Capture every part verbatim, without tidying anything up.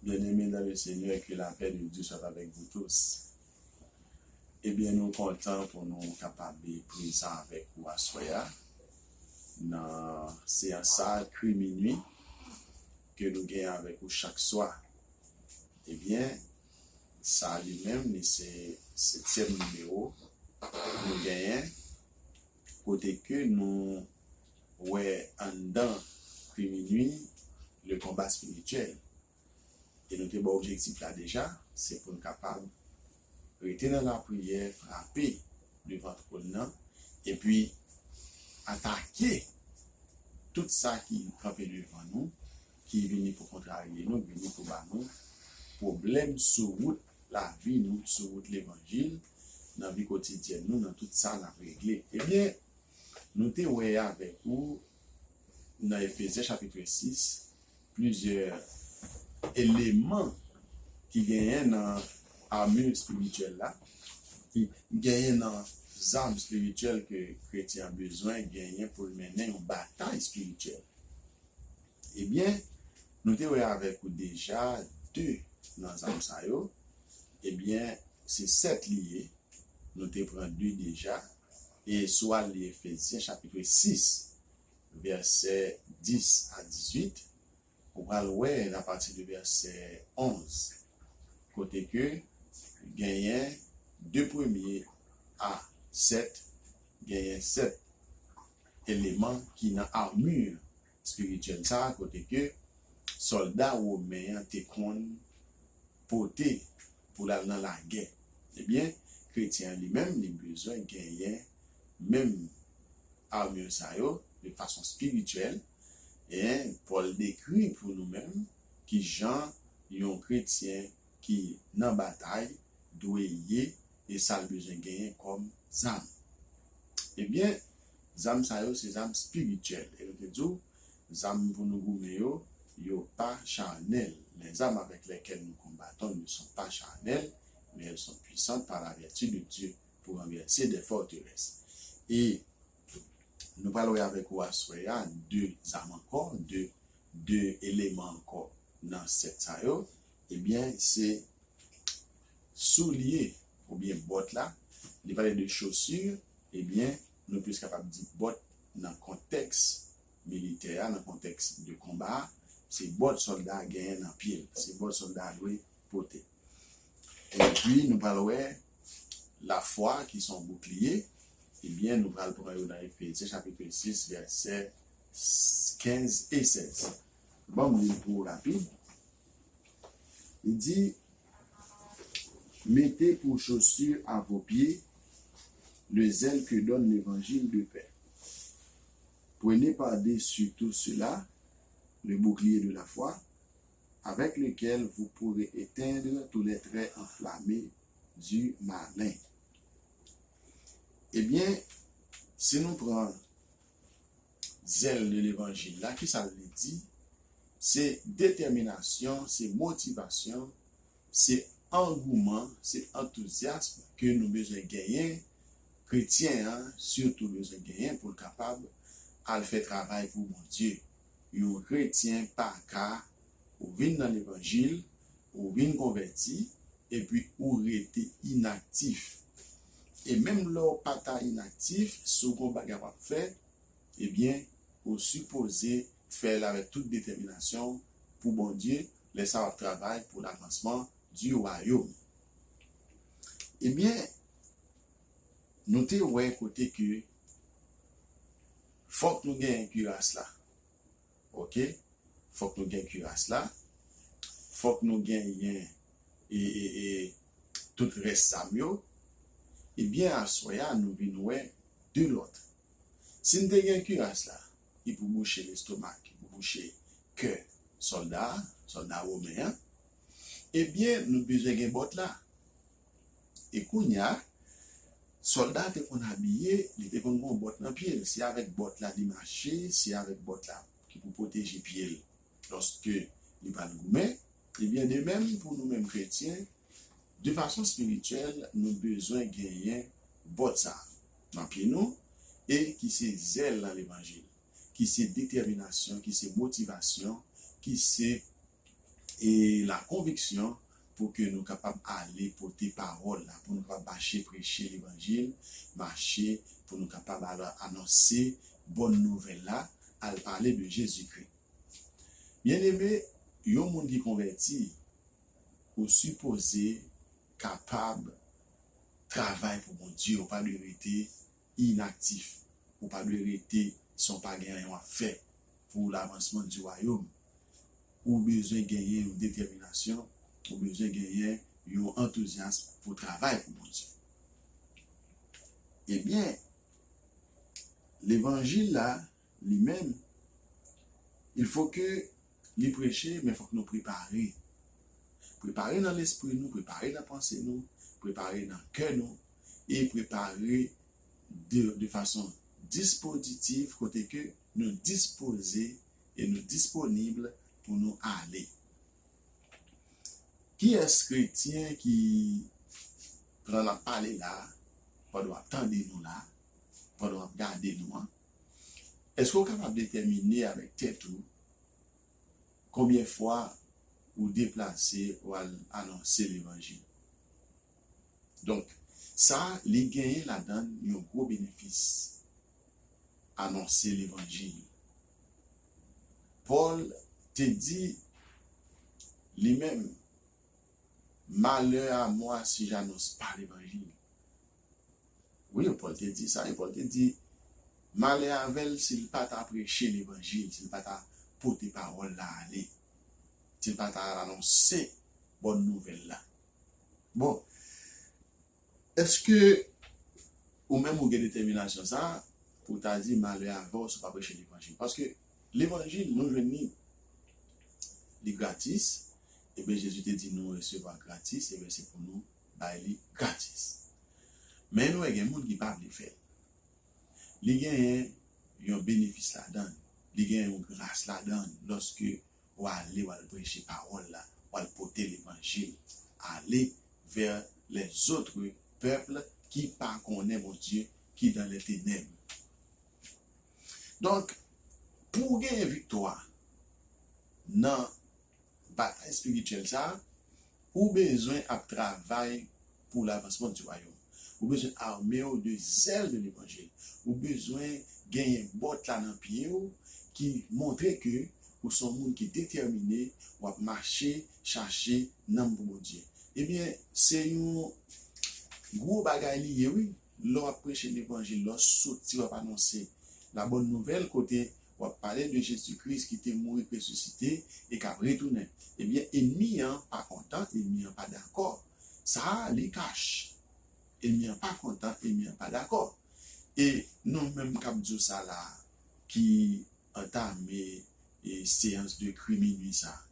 Bien-aimés dans le Seigneur, que la paix de Dieu soit avec vous tous. Ebyen, nou kontan pou nou kapab prezan avèk ou aswè a nan seyans sa a, Kwi Minui, ke nou gen avèk ou chak swa. Ebyen, sa li menm, li se setyèm nimewo nou genyen, kote ke nou wè anndan Kwi Minui, le konba espirityèl. E nou te ba objektif la deja, se pou n kapab rete nan lapriyè, frape devan twòn nan, epi atake tout sa ki kanpe devan nou, ki vini pou kontrarye nou, ki vini pou ba nou pwoblèm sou wout lavi nou, sou wout levanjil, nan vi kotidyèn nou, nan tout sa n ap regle. Ebyen, nou te wè avèk ou nan Efezyen chapit sis, plizyè eleman ki genyen nan amè espirityèl la, ki genyen nan zam espirityèl ke kretyen an bezwen genyen pou l mennen yon batay espirityèl. Ebyen, nou te wè avèk ou deja de nan zam sa yo. Ebyen, se sèt li ye. Nou te pran de deja. E si w al li Efezyen chapit sis, vèsè dis a dizuit, ou pral wè apati de vèsè onz, kote ke genyen de premye a sèt, genyen sèt eleman ki nan amè espirityèl sa a, kote ke sòlda women an te konn pote pou l al nan lagè. Ebyen, kretyen an li menm, li bezwen genyen menm amè sa yo de fason espirityèl. E Pòl dekri pou nou menm ki jan yon kretyen ki nan batay dwe ye e sa l bezwen genyen kòm zam. Ebyen, zam sa yo se zam espirityèl. E nou te di w, zam pou nou goumen yo, yo pa chanèl. Les armes avec lesquelles nous combattons ne sont pas charnelles, mais elles sont puissantes par la vertu de Dieu pour renverser des forteresses. E nou pral wè avèk ou aswè a de zam ankò, de, de eleman ankò nan sèt sa yo. Ebyen, se soulye oubyen bòt la. Li pale de chaussure, ebyen, nou plis kapab di bòt nan kontèks militè a, nan kontèks de konba a, se bòt sòlda a genyen nan pye l, se bòt sòlda a dwe pote. Epi, nou pral wè lafwa ki se yon boukliye, ebyen, nou pral pran yo nan Efezyen chapit sis, vèsè kenz e sèz. Ban m li l pou w rapid. Li di, Mettez pour chaussure à vos pieds le zèle que donne l'évangile de paix. Prenez par-dessus tout cela le bouclier de la foi, avec lequel vous pourrez éteindre tous les traits enflammés du malin. Ebyen, si nou pran zèl de levanjil la, kisa l vle di? Se detèminasyon, se motivasyon, se angouman, se antouzyasm ke nou bezwen genyen, kretyen an sitou bezwen genyen pou l kapab al fè travay pou Bondye. Yon kretyen pa ka, ou vin nan levanjil, ou vin konvèti, epi ou rete inaktif. E menm lè w pa ta inaktif, si w gen yon bagay w ap fè, ebyen, ou sipoze fè l avèk tout detèminasyon w pou Bondye, lè sa w ap travay pou lavansman di wayòm. Ebyen, nou te wè kote ke fòk nou genyen kiras la. Oke? Fòk nou gen kiras la. Fòk nou genyen e, e, e, tout rès zam yo. Ebyen, aswè a, nou vin wè de lòt. Si n te gen kiras la, ki pou bouche lestomak, ki pou bouche kè sòlda a, sòlda women an, ebyen, nou bezwen gen bòt la. E kounye a, sòlda a te konn abiye, li te konn gen yon bòt nan pye l. Se avèk bòt la li mache, se avèk bòt la ki pou pwoteje pye l lòske li pral goumen. Ebyen, de menm pou nou menm kretyen, de fason espirityèl, nou bezwen genyen bòt sa a nan pye nou, e ki se zèl nan levanjil, ki se detèminasyon, ki se motivasyon, ki se e la konviksyon pou ke nou kapab ale pote pawòl la, pou nou kapab mache preche levanjil, mache pou nou kapab al anonse bòn nouvèl la, al pale de Jezikri. Byeneme, yon moun ki konvèti, ou sipoze kapab travay pou Bondye, ou pa dwe rete inaktif, ou pa dwe rete san w pa gen anyen w ap fè pou lavansman di wayòm. Ou bezwen genyen yon detèminasyon, ou bezwen genyen yon antouzyasm pou travay pou Bondye. Ebyen, levanjil la, li menm, il faut que li preche, men fòk nou prepare. Prepare nan lespri nou, prepare nan panse nou, prepare nan kè nou, e prepare de, de fason dispozitif, kote ke nou dispoze e nou disponib pou nou ale. Kiyès kretyen ki, pandan n ap pale la, pandan w ap tande nou la, pandan w ap gade nou an, èske w kapab detèmine avèk tèt ou konbyen fwa ou deplase, ou al anonse levanjil? Donk, sa, li genyen ladan l yon gwo benefis, anonse levanjil. Pòl te di li menm, malheur à moi si j'annonce pas l'évangile. Wi, Pòl te di sa, e Pòl te di, malè avè l si l pa ta preche levanjil, si l pa ta pote pawòl la ale, si l pa ta anonse bòn nouvèl la. Bon, èske ou menm ou gen detèminasyon sa a pou w ta di malè avè w si w pa preche levanjil? Paske levanjil, nou jwenn li, li gratis. Ebyen, Jezi te di nou resevwa gratis, ebyen, se pou nou bay li gratis. Men nou wè gen moun ki pa vle fè l. Li genyen yon benefis ladan l. Li genyen yon gras ladan l lòske w ale, w al preche pawòl la, w al pote levanjil. Aller vers les autres peuples ki pa konnen Bondye, ki dans les ténèbres. Donk, pou w genyen viktwa nan batay espirityèl sa a, ou bezwen ap travay pou lavansman di wayòm. Ou bezwen ame w de zèl de levanjil. Ou bezwen genyen bòt la nan pye w ki montre ke ou se yon moun ki detèmine, w ap mache, chache nanm pou Bondye. Ebyen, se yon gwo bagay li ye, wi. Lè w ap preche levanjil, lè w soti, w ap anonse la bòn nouvèl kote w ap pale de Jezi Kris ki te mouri, k resisite e k ap retounen. Ebyen, ènmi an pa kontan, ènmi an pa dakò. Sa a, li kach. Ènmi an pa kontan, ènmi an pa dakò. E nou menm k ap di w sa la a, ki antame e seyans de kri minui sa a,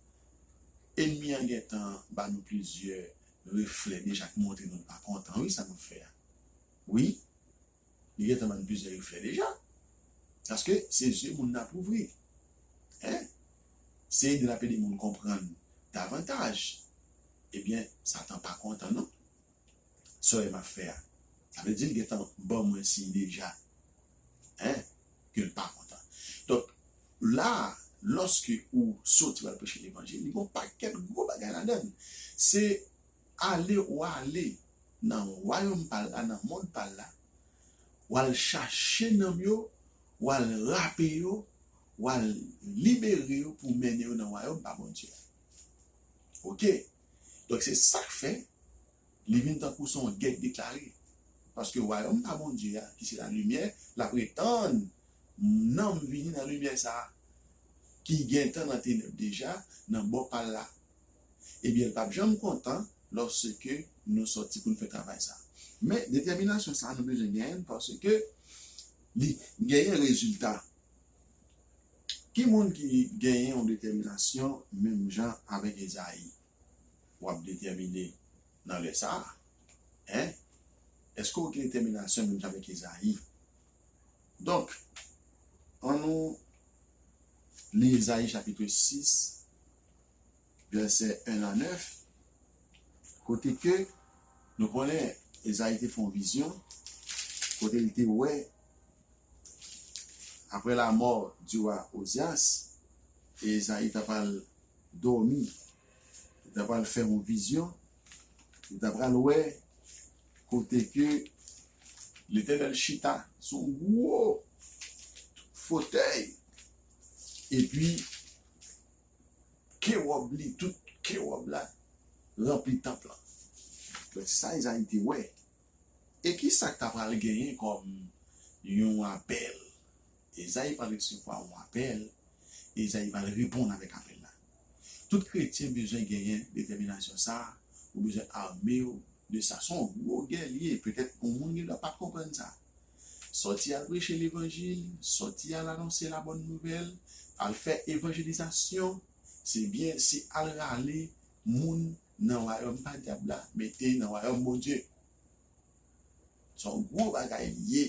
ènmi an gentan ba nou plizyè reflè deja k montre nou l pa kontan, wi, sa n ap fè a. Wi, li gentan ban n plizyè reflè deja. Paske se zye moun n ap ouvri. Hein? Se ede n ap ede moun konprann davantaj. Ebyen, Satan pa kontan, non. Sa w wè m ap fè a. Sa vle di l gentan ban mwen siy deja. Hein? Ke l pa kontan. Donk, la, lòske ou soti w al preche levanjil, li gen yon pakèt gwo bagay ladan l. Se ale ou ale nan wayòm pa l la, nan mond pa l la, w al chache nanm yo, w al rape yo, w al libere yo pou mennen yo nan wayòm pa Bondye a. Oke? Donk, se sa k fè li vin tankou se yon gè k deklare. Paske wayòm pa Bondye a, ki se lalimyè, l ap ret tann nanm vini nan limyè sa a, ki gentan nan tenèb deja, nan bò pa l la. Ebyen, l p ap janm kontan lòske nou sòti pou n fè travay sa a. Men, detèminasyon sa a, nou bezwen genyen l paske li genyen rezilta. Ki moun ki genyen yon detèminasyon menm jan avèk Ezayi? W ap detèmine nan lè sa a. Hein? Èske w gen detèminasyon menm jan avèk Ezayi? Donk, ann nou li Ezayi chapit sis, vèsè en a nèf, kote ke nou konnen Ezayi te fè yon vizyon, kote li te wè, apre lamò di wa Ozyas, Ezayi ta pral dòmi. ta pral fè yon vizyon, li ta pral wè kote ke Letènèl chita sou yon gwo fotèy, epi kewòb li, tout kewòb la ranpli tanp lan. Donk, se sa Ezayi te wè. E ki sa k ta pral genyen kòm yon apèl? Ezayi pral resevwa yon apèl, Ezayi pral reponn avèk apèl la. Tout kretyen bezwen genyen detèminasyon sa a, ou bezwen ame w de sa. Se yon gwo gè li ye, petèt yon moun gen dwa pa t konprann sa. Sòti al preche levanjil, sòti al anonse labòn nouvèl, al fè evanjelizasyon, se byen, se al rale moun nan wayòm pa dyab la, mete nan wayòm Bondye. Se yon gwo bagay li ye.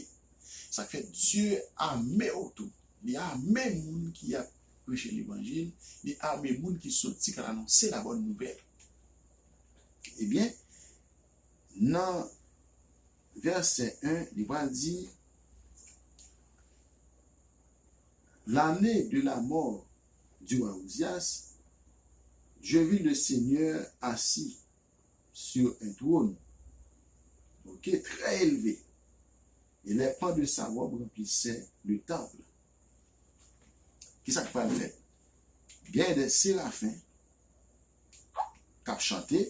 Sa k fè Dye ame w tou. Li ame moun ki ap preche levanjil, li ame moun ki soti k al anonse labòn nouvèl. Ebyen, nan vèsè en, li pral di, L'année de la mort du roi Ozias, je vis le Seigneur assis sur un trône, ok, très élevé, et les pans de sa robe remplissaient le temple. Ki sa k pral fèt? Gen de serafen k ap chante,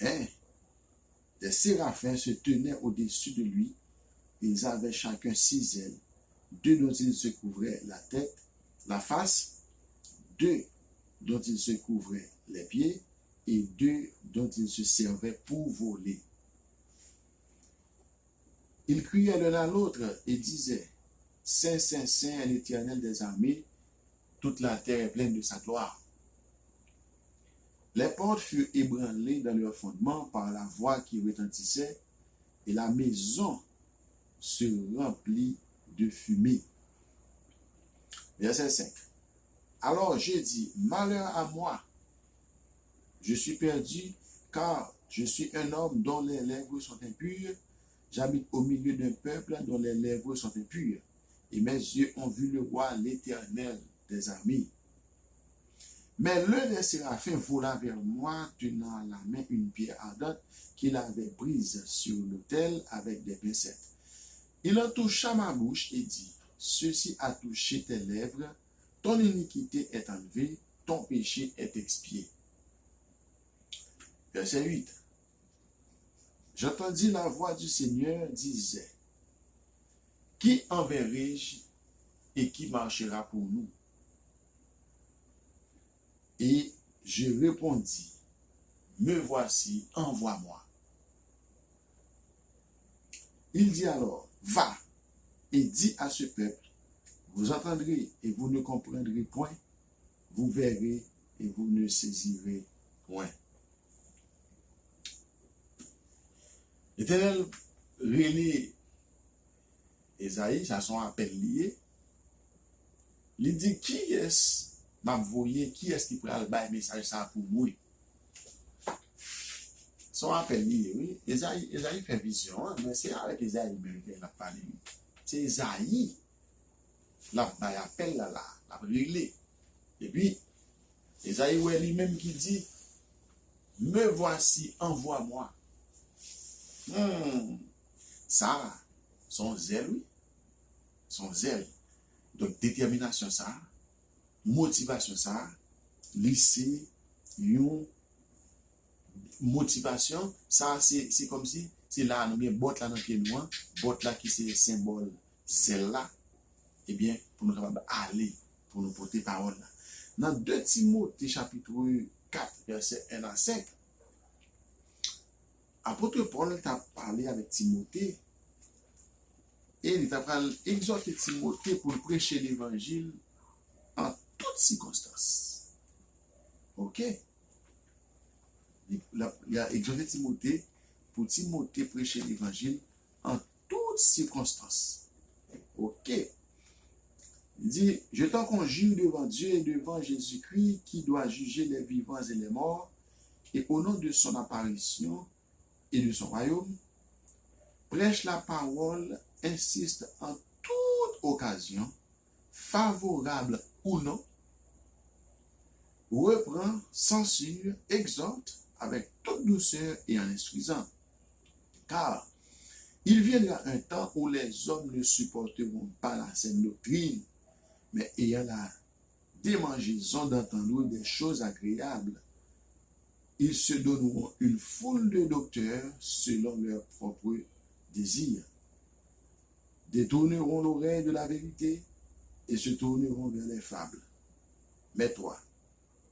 hein, des séraphins se tenaient au-dessus de lui. Ils avaient chacun six ailes. Deux dont ils se couvraient la tête, la face, deux dont ils se couvraient les pieds, et deux dont ils se servaient pour voler. Ils criaient l'un à l'autre et disaient, Saint, Saint, Saint est l'Éternel des armées, toute la terre est pleine de sa gloire. Les portes furent ébranlées dans leur fondement par la voix qui retentissait, et la maison se remplit de fumée. Verset cinq. Alors je dis, Malheur à moi, je suis perdu, car je suis un homme dont les lèvres sont impures, j'habite au milieu d'un peuple dont les lèvres sont impures, et mes yeux ont vu le roi, l'Éternel des armées. Mais l'un des séraphins vola vers moi, tenant à la main une pierre ardente qu'il avait prise sur l'autel avec des pincettes. Il en toucha ma bouche et dit, Ceci a touché tes lèvres, ton iniquité est enlevée, ton péché est expié. Verset huit. J'entendis la voix du Seigneur disait, Qui enverrai-je et qui marchera pour nous? Et je répondis, Me voici, envoie-moi. Il dit alors, Va et dis à ce peuple, Vous entendrez et vous ne comprendrez point, vous verrez et vous ne saisirez point. Letènèl rele Ezayi, sa se yon apèl li ye. Li di, Kiyès m ap voye, kiyès ki pral bay mesaj sa a pou mwen? Se yon apèl li ye, wi. Ezayi, Ezayi fè vizyon an, men se avèk Ezayi menm ke l ap pale, wi. Se Ezayi l ap bay apèl la, la, l ap rele. Epi, Ezayi wè li menm ki di, Me voici, envoie-moi. Hmm. Sa, se yon zèl, wi. Se yon zèl. Donk, detèminasyon sa, motivasyon sa, li se yon motivasyon. Sa, se, se kòmsi, se la nou gen bòt la nan pye nou an, bòt la ki se senbòl zèl la, ebyen, pou nou kapab ale, pou nou pote pawòl la. Nan de Timote chapit kat, vèsè en a senk, apot Pòl t ap pale avèk Timote, e li t ap pral egzòte Timote pou l preche levanjil an tout sikonstans. Oke? Li, l ap, li a egzòte Timote pou Timote preche levanjil an tout sikonstans. Oke? Li di, Je t'en conjure devant Dieu et devant Jésus-Christ, qui doit juger les vivants et les morts, et au nom de son apparition et de son royaume, prêche la parole, insiste en toute occasion, favorable ou non, Reprends, censure, exhorte avec toute douceur et en instruisant. Car il viendra un temps où les hommes ne supporteront pas la saine doctrine, mais ayant la démangeaison d'entendre des choses agréables, ils se donneront une foule de docteurs selon leurs propres désirs, détourneront l'oreille de la vérité et se tourneront vers les fables. Mais toi,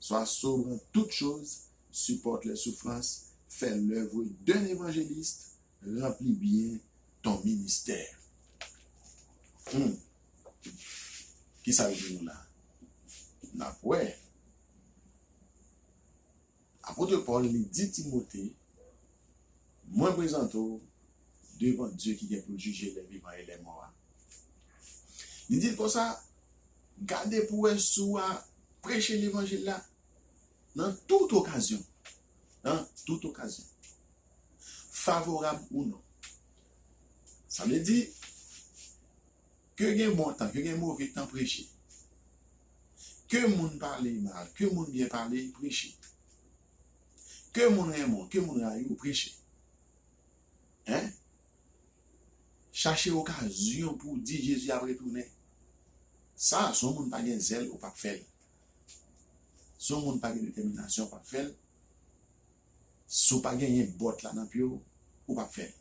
sois sobre en toutes choses, supporte les souffrances, fais l'œuvre d'un évangéliste, remplis bien ton ministère. Hmm. Kisa l di nou la? N ap wè. Apot Pòl, li di Timote, mwen prezante w devan Dye ki gen pou l jije lè vivan e lè mò a. Li di l konsa, gade pou wè si w a preche levanjil la nan tout okazyon. Nan tout okazyon. Favorab ou non. Sa vle di, ke gen bon tan, ke gen move tan, preche. Ke moun pale mal, ke moun byen pale, preche. Ke moun renmen w, ke moun rayi w, preche. Hein? Chache okazyon pou w di Jezi ap retounen. Sa, si yon moun pa gen zèl, ou p ap fè l. Si yon moun pa gen detèminasyon, ou p ap fè l. Si w pa genyen bòt la nan pye w, ou p ap fè l.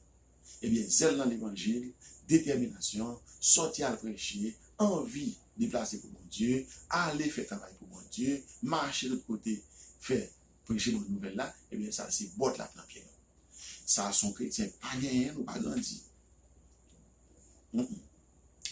Ebyen, zèl nan levanjil, detèminasyon, sòti al preche, anvi deplase pou Bondye, ale fè travay pou Bondye, mache tout kote, fè preche bon nouvèl la, ebyen, sa se bòt la k nan pye nou. Sa, si yon kretyen pa genyen l, ou pa grandi. Mm-mm.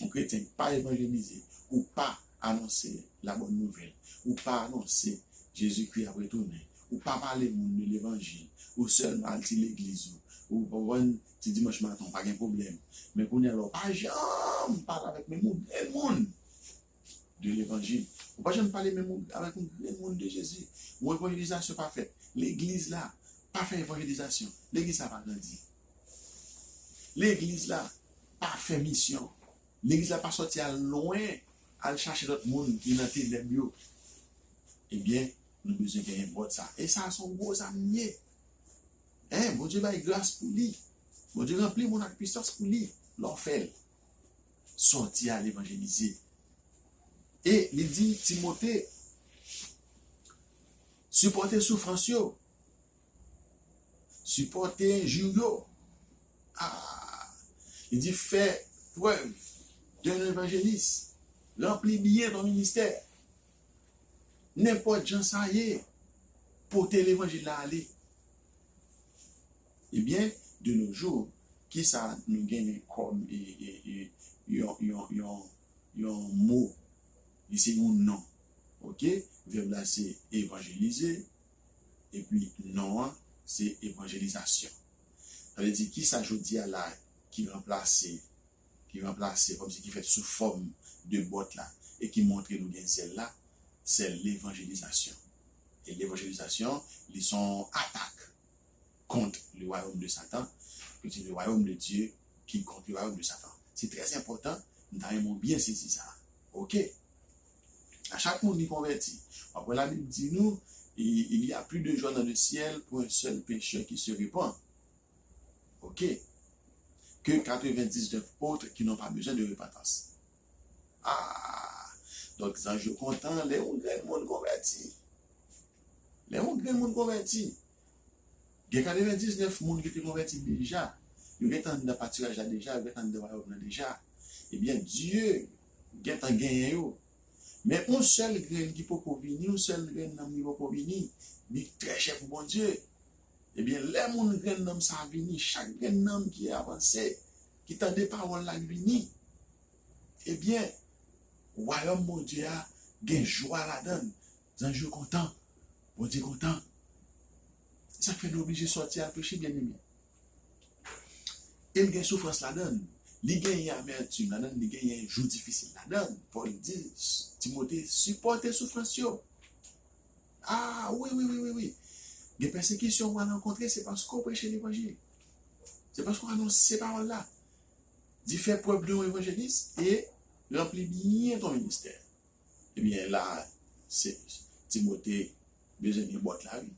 Yon kretyen ki pa evanjelize, ou pa anonse la bonne nouvelle, ou pa anonse Jezikri ap retounen, ou pa pale moun de levanjil, ou sèlman al ti legliz ou, ou konprann ti dimanch maten, ou pa gen pwoblèm. Men kounye a la, ou pa janm pale avèk menm yon grenn moun de levanjil. Ou pa janm pale menm yon, avèk yon grenn moun de Jezi. Yon evanjelizasyon pa fèt. Legliz la pa fè evanjelizasyon. Legliz la pa grandi. Legliz la pa fè misyon. Legliz la pa sòti al lwen, al chache lòt moun ki nan tenèb yo. Ebyen, nou bezwen genyen bòt sa. E sa, se yon gwo zam li ye. Hein, Bondye bay gras pou li. Bondye ranpli moun ak pisans pou li. Lè w fè l, sòti al evanjelize. E li di Timote, sipòte soufrans yo. Sipòte enji yo. Ah, li di, fè prèv d'un évangéliste. Ranpli byen ton ministè. Nenpòt jan sa ye, pote levanjil la ale. Ebyen, de nos jours, kisa nou genyen kòm, e, e, e, yon, yon, yon, yon mo? Li se yon non. Oke? Vèb la se evanjelize, epi non an se evanjelizasyon. Sa vle di, kisa jodi a la ki ranplase, ki ranplase, kòmsi ki fèt sou fòm de bòt la, e ki montre nou gen zèl la, se levanjelizasyon. E levanjelizasyon, li se yon atak contre le royaume de Satan, que c'est le royaume de Dieu qui est contre le royaume de Satan. Se trè enpòtan, m ta renmen w byen sezi sa. Oke? A chak moun ki konvèti, w ap wè Labib di nou, il y a plus de joie dans le ciel pour un seul pécheur qui se repent. Oke? Que quatre-vingt-dix-neuf autres qui n'ont pas besoin de repentance. Ah! Donk, zanj yo kontan lè yon grenn moun konvèti. Lè yon grenn moun konvèti. Gen katrevendiznèf moun ki te konvèti deja. Yo gentan anndan patiraj la deja, yo gentan anndan wayòm nan deja. Ebyen, Dye gentan genyen yo. Men yon sèl grenn ki poko vini, yon sèl grenn nanm ki poko vini, li trè chè pou Bondye. Ebyen, lè moun grenn nanm sa vini, chak grenn nanm ki avanse, ki tande pawòl la, ki vini, ebyen, wayòm Bondye a gen jwa ladan l. Zanj yo kontan. Bondye kontan. Se sa k fè nou oblije sòti al preche, byeneme. E l gen soufrans ladan l. Li genyen amètim ladan l, li genyen jou difisil ladan l. Pòl di Timote, sipòte soufrans yo. Ah, wi, wi, wi, wi, wi. Gen pèsekisyon w al rankontre, se paske w preche levanjil. Se paske w anonse pawòl la. Di, fè prèv de yon evanjelis e ranpli byen ton ministè. Ebyen, la, se, Timote bezwen gen bòt la, wi.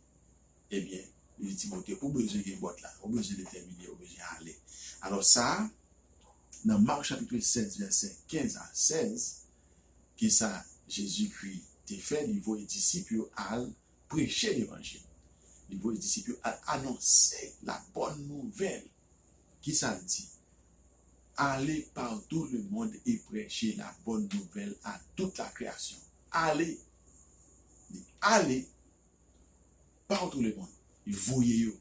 Ebyen, li di Timote, ou bezwen gen bòt la, ou bezwen detèmine, ou bezwen ale. Alò, sa a, nan Mak chapit sèz, vèsè kenz a sèz, kisa Jezikri te fè? Li voye disip yo al preche levanjil. Li voye disip yo al anonse la bòn nouvèl. Kisa l di? Allez par tout le monde et prêchez la bonne nouvelle à toute la création. Ale. Li ale par tout le monde. Li voye yo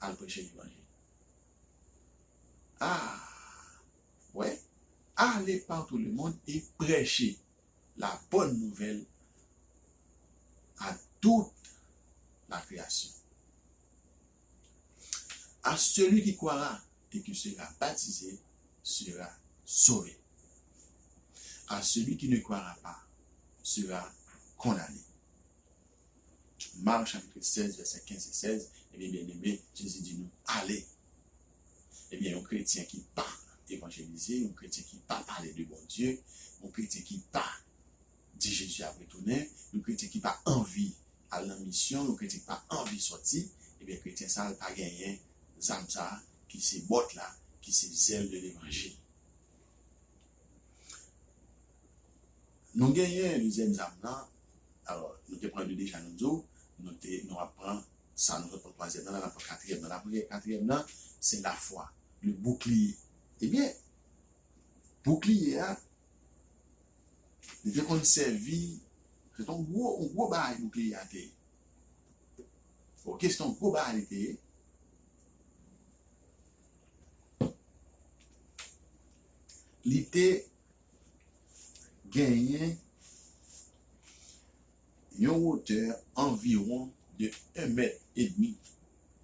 al preche levanjil. Ah, ouais. Allez par tout le monde et prêchez la bonne nouvelle à toute la création. À celui qui croira et qui sera baptisé sera sauvé. À celui qui ne croira pas sera condamné. Mak chapit sèz, vèsè kenz e sèz, ebyen, byeneme, Jezi di nou, ale. Ebyen, yon kretyen ki pa evanjelize, yon kretyen ki pa pale de Bondye, yon kretyen ki pa di Jezi ap retounen, yon kretyen ki pa anvi al nan misyon, yon kretyen ki pa anvi sòti, ebyen, kretyen sa a pa genyen zam sa a, ki se bòt la, ki se zèl de levanjil. Nou genyen dezyèm zam nan. Alò, nou te pran de deja, nou di w, nou te, nou ap pran sa, nou sot pran twazyèm nan, la n ap pran katriyèm nan. N ap pran katriyèm nan, se lafwa, le bouclier. Ebyen, bouclier a, li te konn sèvi, se te yon gwo, yon gwo bagay bouclier a te ye. Oke, se te yon gwo bagay li te ye. Li te genyen yon wotè anviwon de yon mèt edmi.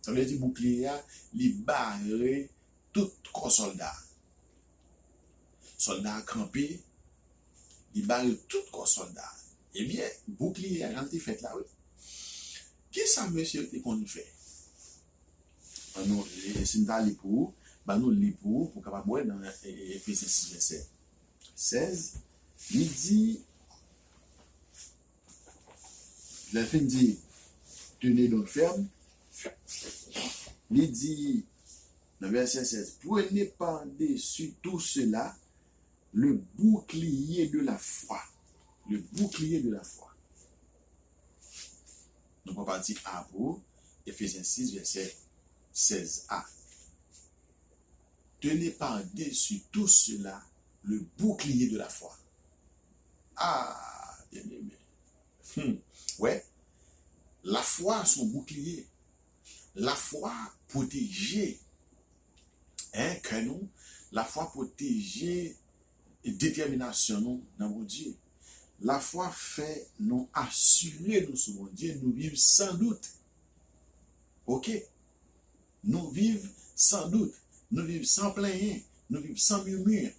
Sa vle di bouclier a, li bare tout kò sòlda a. Sòlda a kanpe, li bare tout kò sòlda a. Ebyen, bouclier a, jan l te fèt la, wi. Kisa mesye yo te konn fè? Ann nou, e, si n ta li pou ou, ban nou li pou ou, pou w kapab wè nan, e, e, Efezyen sis vèsè sèz, li di, lè l fin di, tenez donc ferme, li di, nan vèsè sèz, prenez par-dessus tout cela le bouclier de la foi. Le bouclier de la foi. Nou pran pati A pou Efezyen sis, vèsè sèz a. Tenez par-dessus tout cela le bouclier de la foi. Ah, byeneme. Hmm. Wè, lafwa se yon boukliye. Lafwa pwoteje, en, kè nou. Lafwa pwoteje detèminasyon nou nan Bondye. Lafwa fè nou asire nou sou Bondye, nou viv san dout. Oke? Nou viv san dout, nou viv san plenyen, nou viv san murmure.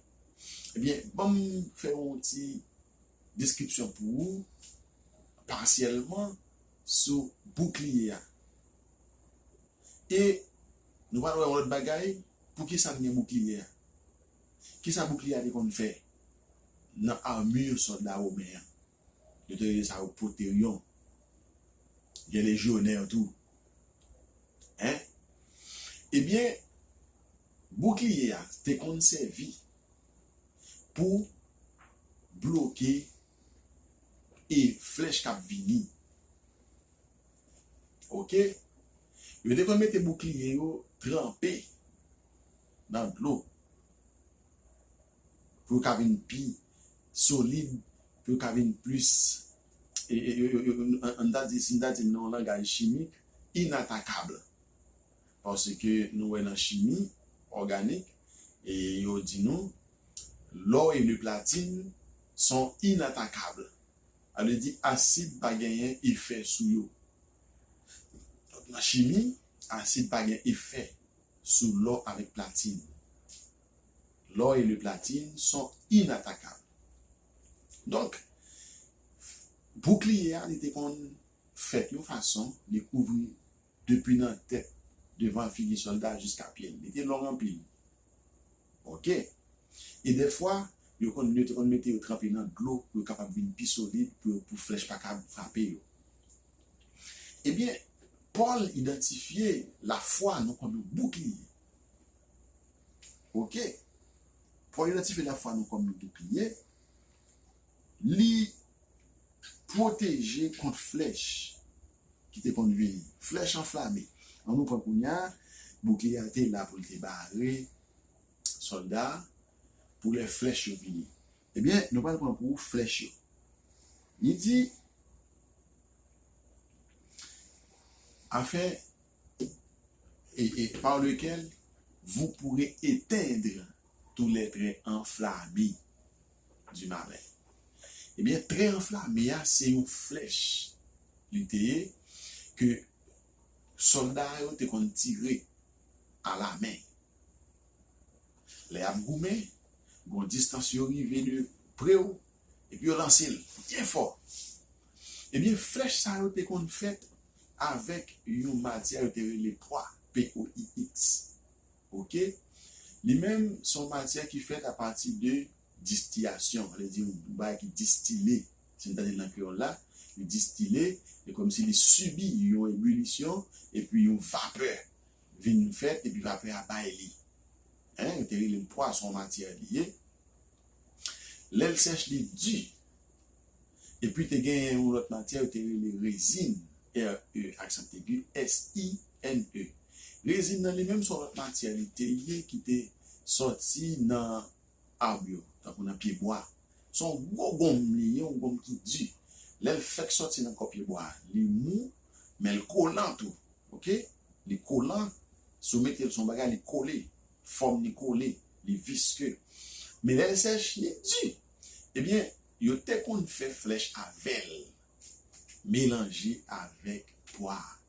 Ebyen, ban m fè yon ti deskripsyon pou ou, pasyèlman, sou boukliye a. E nou pral wè yon lòt bagay, poukisa n gen boukliye a? Kisa boukliye a te konn fè nan armure sòlda women an? Yo te rele sa yo pwoteryon. Gen lejyonè tou. En? Ebyen, boukliye a te konn sèvi pou bloke e flèch k ap vini. Oke? Yo te konn mete boukliye yo tranpe nan dlo pou yo ka vin pi solid, pou yo ka vin plis, e, e, yo, yo, yo, an, an ta di, si n ta di nan yon langaj chimik, inatakab. Paske nou wè nan chimi òganik, e yo di nou, l'or et le platine sont inattaquables. Sa vle di asid pa genyen efè sou yo. Donk, nan chimi, asid pa gen efè sou lò avèk platin. L'or et le platine sont inattaquables. Donk, boukliye a, li te konn fèt yon fason, li kouvri depi nan tèt, devan figi sòlda jiska pye l. Li te long anpil. Oke. E dèfwa, yo konn, yo te konn mete yo tranpe nan dlo pou yo kapab vin pi solid, pou, pou flèch pa ka frape yo. Ebyen, Pòl idantifye lafwa nou kòm yon boukliye. Oke? Pòl idantifye lafwa nou kòm yon boukliye. Li pwoteje kont flèch ki te konn vini. Flèch anflame. An nou pran kounye a, boukliye a te la pou l te bare sòlda pou lè flèch yo vini. Ebyen, nou pral pran pou flèch yo. Li di, afin et, et par lequel vous pourrez éteindre tous les traits enflammés du malin. Ebyen, trè anflame a, se yon flèch li te ye ke sòlda yo te konn tire alamen. Lè y ap goumen, gon distans yo rive de pre w, epi yo lanse l byen fò. Ebyen, flèch sa yo te konn fèt avèk yon matyè yo te rele pwa, P O I X. Oke? Li menm, se yon matyè ki fèt apati de distiyasyon, sa vle di yon bagay ki distile. Si n tande l nan kreyòl la, li distile, e kòmsi li sibi yon ebilisyon, epi yon vapè vin fèt, epi vapè a bay li. Hein, yo te rele l pwa, se yon matyè li ye. Lè l sèch, li di. Epi te genyen yon lòt matyè, yo te rele rezin, R E, aksan egi, S I N E. Rezin nan li menm, se yon lòt matyè li te ye ki te sòti nan ab yo, tankou nan pyebwa. Se yon gwo gonm li ye, yon gonm ki di. Lè l fèk sòti nan kò pyebwa a, li mou, men l kolan tou. Oke? Li kolan, si w mete l sou yon bagay, li kole. Fòm li kole, li viske. Men lè l sèch, li di. Ebyen, yo te konn fè flèch avè l, melanje avèk pwa a.